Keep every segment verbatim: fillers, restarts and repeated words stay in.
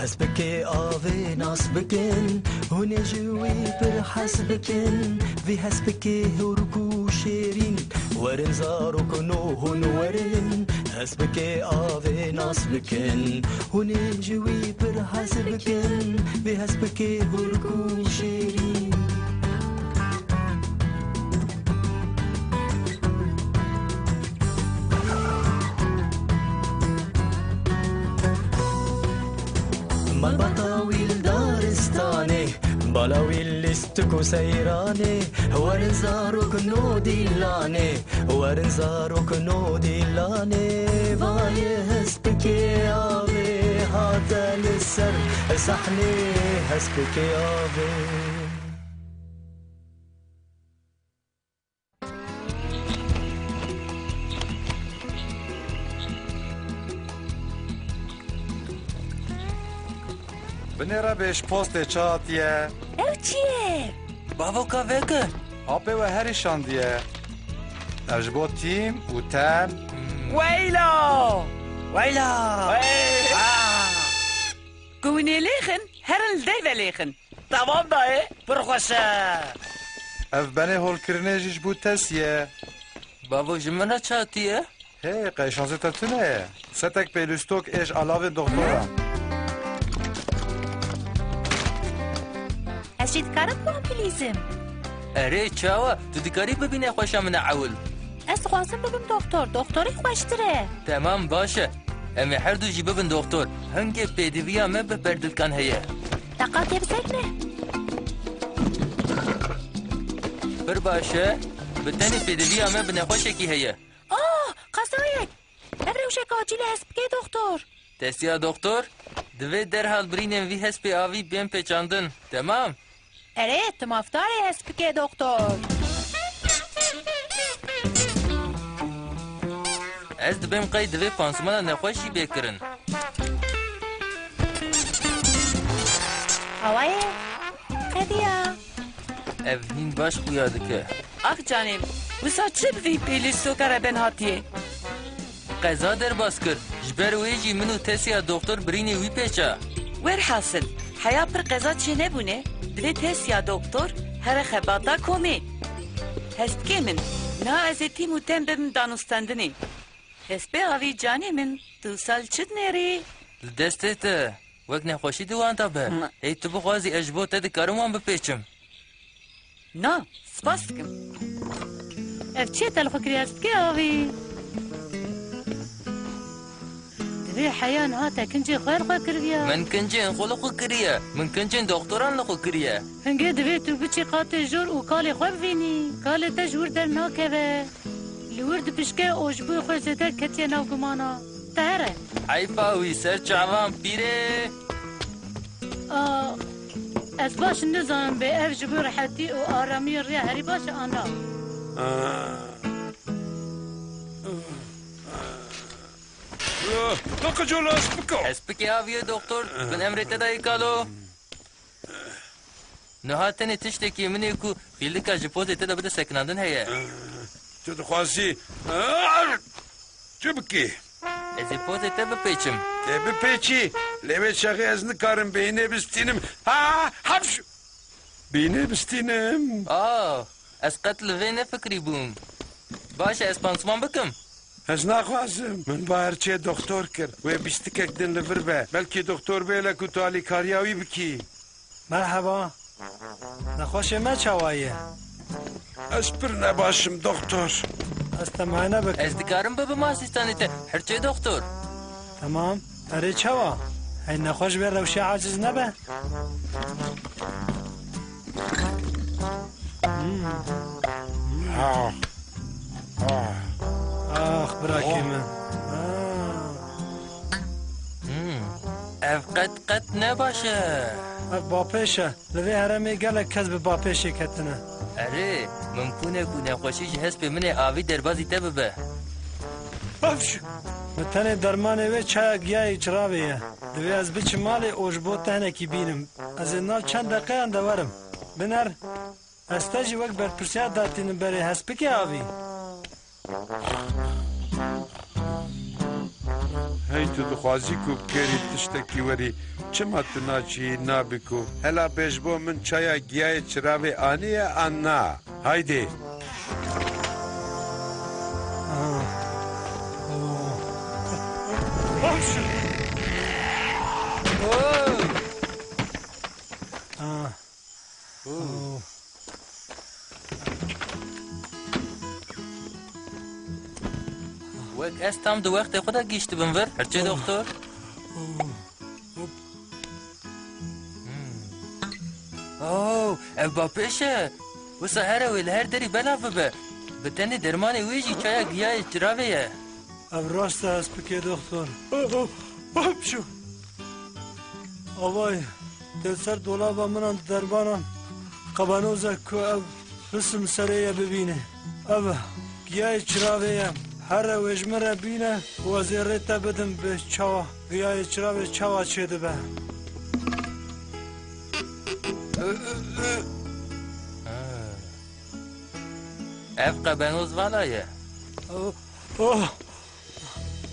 Hespikê avê nas bikin, hûn ê ji wî pir hez bikin. Vî hespikê hûrk û şêrîn, werin zarokno hûn werin. Hespikê avê nas bikin, hûn ê ji wî pir hez bikin. Vî hespikê hûrk û şêrîn. Malbata wî li daristanê, bala wî lîstik û seyranê. Werin zarokno dîlanê, werin zarokno dîlanê. Vayê hespikê avê hate li ser sahnê, hespikê avê. Binêre bê ji postê çi hatiye? Ew çi ye? Bavo ka vekir. Apê we herî şandiye. Ev ji bo Tîm û Tem. Weyla! Weyla! Wey! Ah! Ku hûn ê lêxin, herin li derve lêxin. Tamam dayê, pir xweş e. Ev benê holkirinê jî ji bo Tesî ye. Bavo, ji min re çi hatiye? Hey, qey şansê te tune ye. Setek pêlûstok êş alavên doxtoran. Ez jî dikarim ku em bilîzim. Erê, çawa? Tu dikarî bibî nexweşa min e ewil? Ez dixwazim bibim doxtor. Doxtorî xweştir e. Temam, baş e. Em ê her du jî bibin doxtor. Hingê pêdiviya me bi berdilkan heye. Deqakê bisekine. Pir baş e. Bi tenê pêdiviya me bi nexweşekî heye. Oh, qezayek! Ev rewşek acîl e, hespikê doxtor. Tesiya doxtor, divê derhal birînên vî hespê avî bên pêçandin. Temam? Erê, tu mafdar ê hespikê doxtor. Ez dibêm qey divê pansmana nexweş jî bê kirin. Awayê, qediya. Ev hîn baş xuya dike. Ax canê min, wisa çi bi vî pêlîstoka re bên hatiye? Qeza derbas kir. Ji ber wê jî min û Tesiya doxtor birînê wî pêça. Werhasil, heya pir qeza çênebûne, divê Tesiya doxtor here xebata komê. Hespikê min, niha ez ê Tîm û Tem bibim danûstendinê. Hespê avî canê min, tu wisa li çi dinêrî? Li destê te. Wek nexweşî di wan de be. Ma- Hey, tu bixwazî ez ji bo te dikarim wan bipêçim. Na, spas dikim. Ev çi ye te li xwe kiriye, hespikê avî? Divê heya niha te kincê xwe li xwe kiriya. Min kincên xwe li xwe kiriye. Min kincên doxtoran li xwe kiriye. Hingê divê tu biçî qatê jor û kalê xwe bivînî. Kalê te ji wir dernakeve. Li wir dipişke û ji bo xwe zêde ketiye nav gumana. Te here. Eyba wî ser çavan pîrê. A, ez baş nizanim bê ev ji bo rehetî û aramiyê riya herî baş e an na? Aa. Aa, qicola ez biko. Hespikê aviyê doxtor, bin emrê te dayê kalo. Niha tenê tiştekî min ê ku xîlika ji pozê te de bide sekinandin heye. Tu dixwazî çi bikî? Ez ê pozê te bipêçim. Tê bipêçî, lê wê çaxê ez nikarim bêhnê bistînim. Ha, hapş! Bêhnê bistînim. Ah, ez qet li vê nefikirî bûm. Baş e, ez pansuman bikim. Ez naxwazim. Min bawer çê doxtor kir. Wê bîstikek din li vir be. Belkî doxtor bêle ku tu alîkariya wî bikî. Merheba. Nexweşê me çawa ye? Ez pir nebaş im, doxtor. Ez te muayene bikim. Ez dikarim bibim asîstanê te. Hirçê doxtor. Temam. Erê çawa? Hey nexweş bê rewşê aciz nebe. Hmm. Ha. Ha. Ax, birakê min. Ha. Hmm. Ev qet qet ne baş e. Ev bapêş e. Li vê herêmê gelek kes bi bapêşê ketine. Erê, mimkûn e ku nexweşî ji hespê min ê avî derbazî te bibe. Bavş! Min tenê dermanê wê çaya giyayê ciravê ye. Divê ez biçim malê û ji bo te hinekî bînim. Ez ê nav çend deqeyan de werim. Biner, ez te jî wek berpirsiyar datînim berê hespikê avî. Hey, tu dixwazî ku bikerî tiştekî werî, çima tu naçî nabî ku? Hela bê ji bo min çaya giyayê çiravê aniye an na? Haydê. Wek ez tam di wextê xwe de gihîştibim vir. Hirçê doxtor. Oh, ev bapêş e. Wisa here wê li her derî belav bibe. Bi tenê dermanê wê jî çaya giyayê çiravê ye. Ev rast e, ez bikê doxtor. Hopşu. Avay, tê ser dolaba min an dermanan. Qebanoz e ku ev bisim serê ye bibîne. Ev giyayê çiravê ye. Here wê ji min re bîne û ez ê rê te bidim bi çawa. Giyayê çiravê çawa çêdibe? Ev qebenoz vala ye. Oh, oh.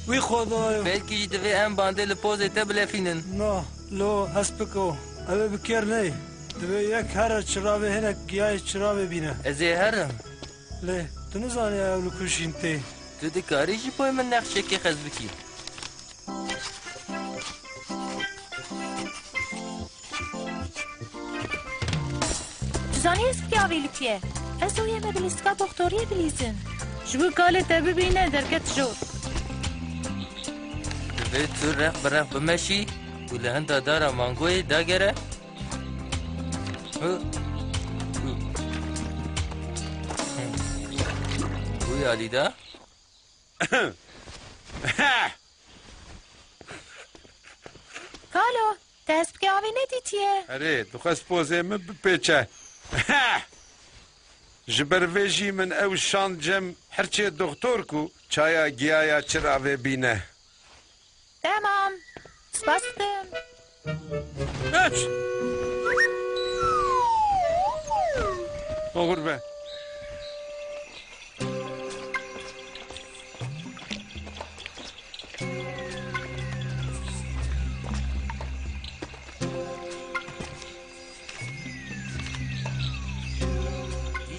Wî Xwedayê. Belkî jî divê em bandê li pozê te bilefînin. Na, lo, hespiko. Ev ê bi kêr neyê. Divê yek here çiravê hinek giyayê çiravê bîne. Ez ê herim. Lê tu nizanî ew li ku jîn tê. Tu dikarî ji bo min nexşekê xez bikî. Tu zanî hespikê avê li ku ye? Ez û yê me bi lîstika doxtoriyê bilîzin. Ji bo kalê te bibîne derket jor. Divê tu rex bi rex bimeşî û li hinda dara mangoyê dagere. Hı. Hı. Hı. Wî alî da. Kalo, te hespikê avê nedîtiye? Erê, dixwest pozê min bipêçe. Ji ber vê jî min ew şand cem hirçê doxtor ku çaya giyaya çiravê bîne. Temam. Spas dikim. Geç. Oxir be.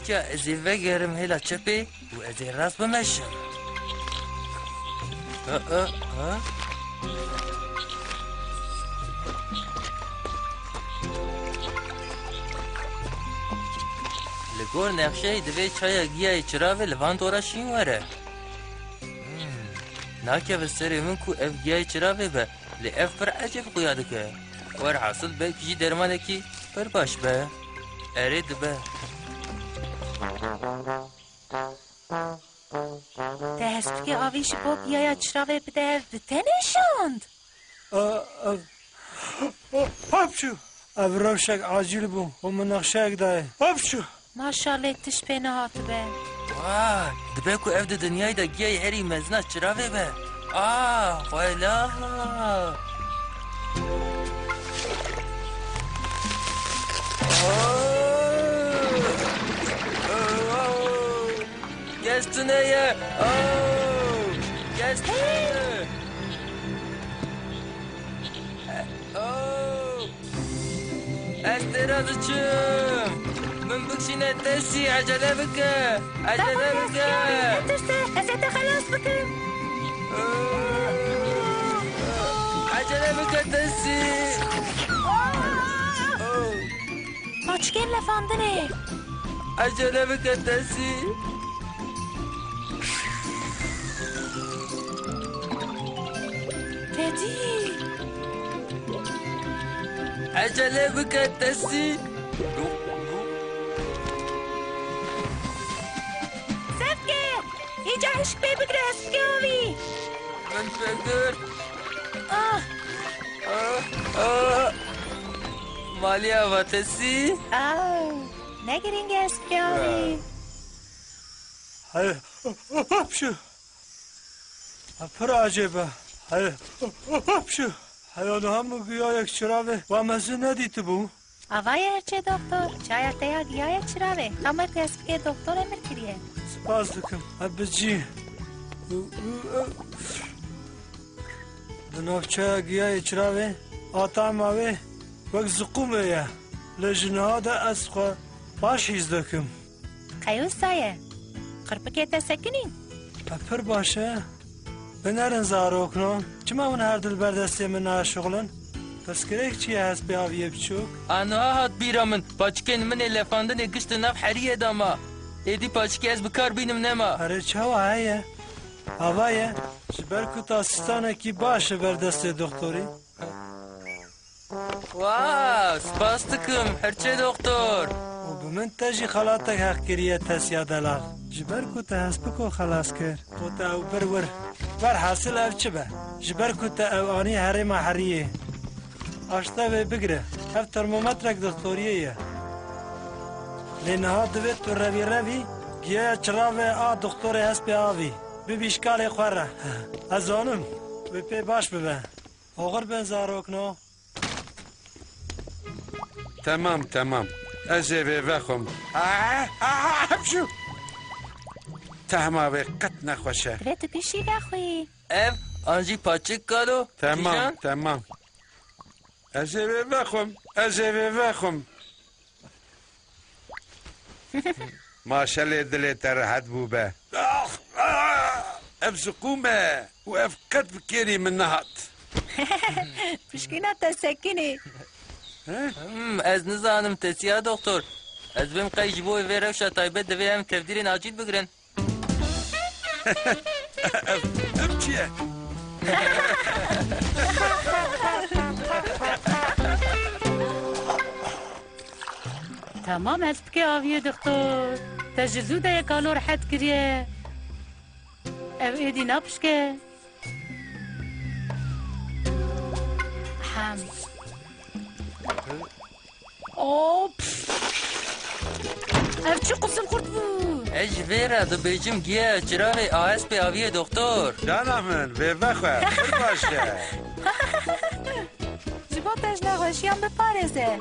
Îca ez ê vegerim hêla çepê û ez ê rast bimeşim. Ha, ha, ha. Li gor nexşeyê divê çaya giyayê çiravê li van dora şîn were. Hmm. Nakeve serê min ku ev giyayê çiravê be. Lê ev pir ecêb xuya dike. Werhasil belkî jî dermanekî pir baş be. Erê dibe. Te hespikê avî ji bo biyaya çiravê bide ev bi te nêşand? A, a, hapşu! Ev rewşek acîl bû û min nexşeyek dayê. Hapşu! Maşallah, tişt pê nehatibe. Vay, dibe ku ev di dinyayê de giyayê herî mezina çiravê be. Ah, xwela. Oh! Oh! Kes tune ye. Oh! Kes tune. Oh! Ez têra diçim. Min bikişîne Tesî, ecele bike. Ecele bike. Netirse, ez ê te xelas bikim. Ecele bike Tesî. Paçikên lefandinê. Ecele bike Tesî. Tedî. Ecele bike Tesî. Sevke! Îca hişk pê bigre, hespikê avî. Min pê girt. Ah! Ah! Ah! Malî ava Tesî. Ah! Ne girîng e hespikê avî. Hey, hopşu! Pir ecêb e. Hey, hopşu! Heya niha min giyayek çiravê wa mezin nedîtibû. Ava ye hirçê doxtor, çaya te ya giyayek çiravê. Xemek hespikê doxtor emir kiriye. Spas dikim. He, bi cî. Navçeya giyayê çiravê a tahma wê wek ziqûmê ye. Lê ji niha de ez xwe baş hîs dikim. Qey wisa ye? Qirpikê te sekinî? E, pir baş e. Binerin zarokno. Çima hûn her du li ber destê min naşixulin? Pirsgirêk çi ye hespê aviyê biçûk? A niha hat bîra min. Paçikên min ê lefandinê gişt di nav heriyê de ma. Êdî paçikê ez bi kar bînim nema. Erê çawa heye? Ava ye. Ji ber ku tu asistanekî baş li ber destê doxtorî. Wow, spas dikim, hirçê doktor. Û bi min te jî xelatek heq kiriye tesiya delal. Ji ber ku te hespiko xelas kir. Û te ew bir wir. Werhasil ev çi be? Ji ber ku te ew anî herêma heriyê. Aşte vê bigire. Ev termometrek doktoriyê ye. Lê niha divê tu revî revî giyaya çiravê a doktorê hespê avî. Bibî ji karê xwe re. Ez zanim. Wê pê baş bibe. Oxir bin zarokno. Temam, temam. Ez ê vê vexwim. Ah, ah, hepşu! Tehma vê qet nexweş e. Divê tu pişî vexwî. Ev, an jî paçik kalo? Temam, Kîjan? Temam. Ez ê vê vexwim. Ez ê vê vexwim. Maşelê dilê te rehet bûbe. Ah, ah, ev ziqûm e û ev qet bi kêrî min nehat. Pişkîna te sekinî. He? Hmm, ez nizanim, tesiya doktor. Ez bêm qey ji bo vê rewşa taybet divê em tevdîrên acîl bigirin. Ev, ev çi ye? Tamam, ez pike aviye doktor. Te ji zû de ye kalo rehet kiriye. Ev êdî napişke. Hem. Oh, pf. Ev çi quzil xurt bû? Ez ji vê re dibêjim giya çiravê A S P aviye doktor. Cana min, vê vexwe, pir baş e. Ji bo te ji nexweşiyan biparêze.